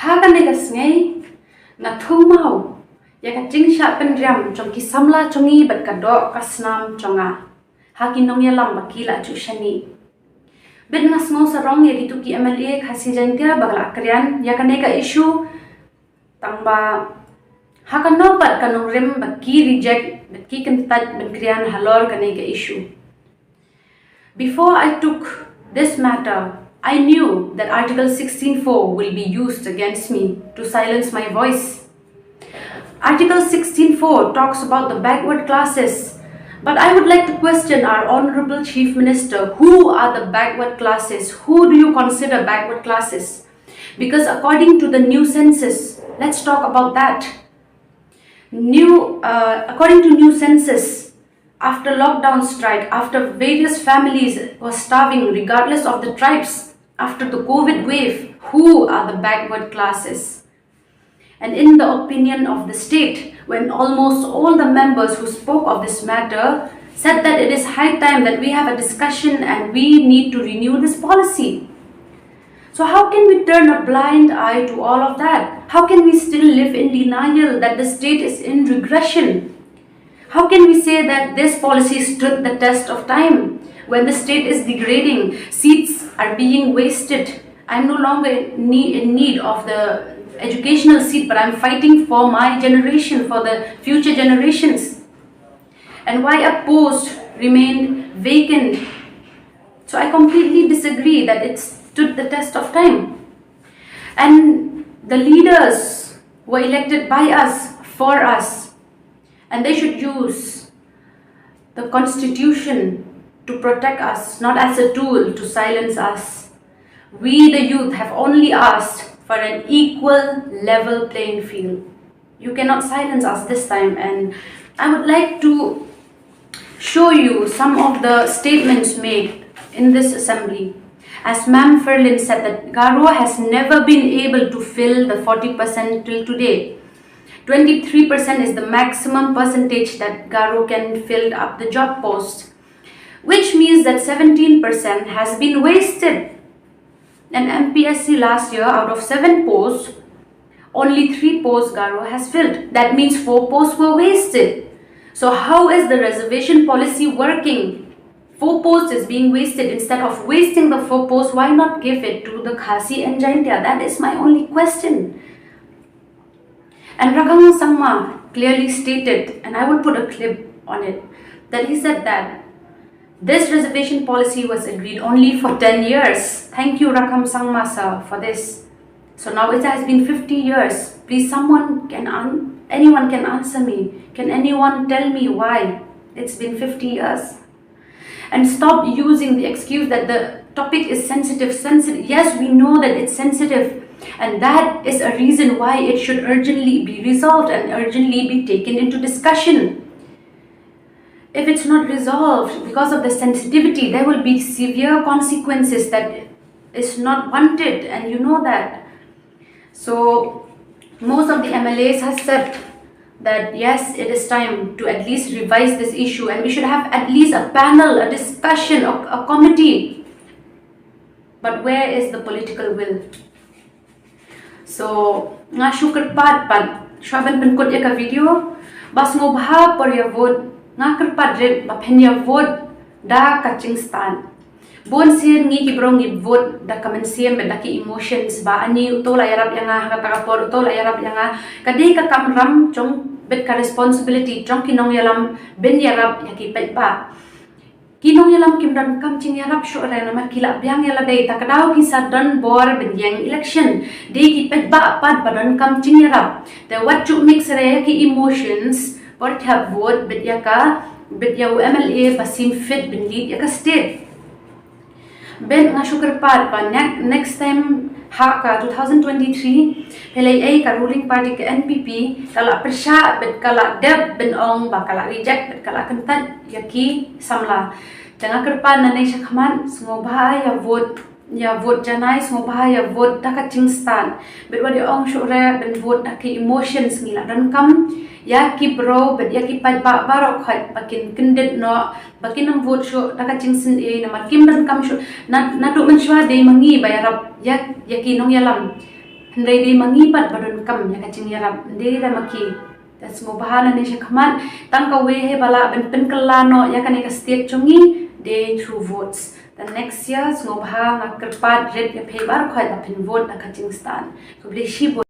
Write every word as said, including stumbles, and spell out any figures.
Ha kane ka sngi nga thung mau ïa ka jingshah pynriam jong ki samla jong ngi bad ka doh ka snam jong nga ha ki nongïalam ba ki la ju shani. Bad nga sngew sarong ïa kitu ki M L A Khasi Jaiñtia ba ka la kren ïa kane ka issue, tang ba ha ka nongpat ka nongrim ba ki reject bad ki kyntait ban kren halor kane ka issue. Before I took this matter, I knew that Article sixteen four will be used against me to silence my voice. Article sixteen four talks about the backward classes, but I would like to question our Honorable Chief Minister, who are the backward classes? Who do you consider backward classes? Because according to the new census, let's talk about that. New, uh, according to new census, after lockdown strike, after various families were starving regardless of the tribes, after the COVID wave, who are the backward classes? And in the opinion of the state, when almost all the members who spoke of this matter said that it is high time that we have a discussion and we need to renew this policy. So how can we turn a blind eye to all of that? How can we still live in denial that the state is in regression? How can we say that this policy stood the test of time when the state is degrading, seats are being wasted? I'm no longer in need, in need of the educational seat, but I'm fighting for my generation, for the future generations. And why a post remained vacant? So I completely disagree that it stood the test of time. And the leaders were elected by us, for us, and they should use the constitution to protect us, not as a tool to silence us. We, the youth, have only asked for an equal, level playing field. You cannot silence us this time, and I would like to show you some of the statements made in this assembly. As Ma'am Ferlin said, that Garo has never been able to fill the forty percent till today. Twenty-three percent is the maximum percentage that Garo can fill up the job post, which means that seventeen percent has been wasted. And M P S C last year, out of seven posts, only three posts Garo has filled. That means four posts were wasted. So how is the reservation policy working? Four posts is being wasted. Instead of wasting the four posts, why not give it to the Khasi and Jaintia? That is my only question. And Rakhang Sangma clearly stated, and I will put a clip on it, that he said that this reservation policy was agreed only for ten years. Thank you, Rakhang Sangma sir, for this. So now it has been fifty years. Please, someone can, an- anyone can answer me. Can anyone tell me why it's been fifty years? And stop using the excuse that the topic is sensitive. Sensitive. Yes, we know that it's sensitive. And that is a reason why it should urgently be resolved and urgently be taken into discussion. If it's not resolved because of the sensitivity, there will be severe consequences that is not wanted, and you know that. So, most of the M L As have said that yes, it is time to at least revise this issue, and we should have at least a panel, a discussion, a, a committee. But where is the political will? So, nga shu kyrpad pat, shuwa ban pynkut ïa ka video, ba sngewbha por ïa vote, nga kyrpad rit ba phin ïa vote da ka jingstad. Bun sien ngi ki briew ngi vote da ka mynsiem bad da ki emotions, ba ani uto la ïarap ïa nga ha kata ka por, uto la ïarap ïa nga. Ka dei ka kamram jong bad ka responsibility jong ki nongïalam ban ïarap ïa ki paidbah. Ki nongïalam kim donkam jingïarap shuh re namar ki la biang ïa lade, ta ka daw ki sa don bor ban ïeng election. Dei ki paidbah pat ba donkam jingïarap. Te wat ju mix re ki emotions por thap vote bad ïa ka, bad ïa u M L A ba sim fit ban lead ïa ka state. Bad nga shu kyrpad ba ne- next time ha ka two thousand twenty-three, phi la ïohi ka ruling party ka N P P ka la pyrshah bad ka la dep ban ong ba ka la reject bad ka la kyntait ïa ki samla. Te nga kyrpad nangne shakhmat, sngewbha ïa vote, ïa vote janai, sngewbha ïa vote da ka jingstad. Bad wat ïa ong shuh re ban vote da ki emotions, ngi la donkam ïa ki briew bad ïa ki paidbah baroh khoit ba kin kyndit noh, ba kin ym vote shuh da ka jingsngewsih namar kim donkam shuh. Na, naduh mynshuwa dei ma ngi ba ïarap ïa, ïa ki nongïalam. Hynrei dei ma ngi pat ba donkam ïa ka jingïarap, dei da ma ki. Te sngewbha nangne sha khmat, tang kawei hi ba lah ban pynkylla noh ïa kane ka state jong ngi, dei through votes. Te next year sngewbha nga kyrpad rit ïa phi baroh khoit ba phin vote da ka jingstad. Khublei shibun.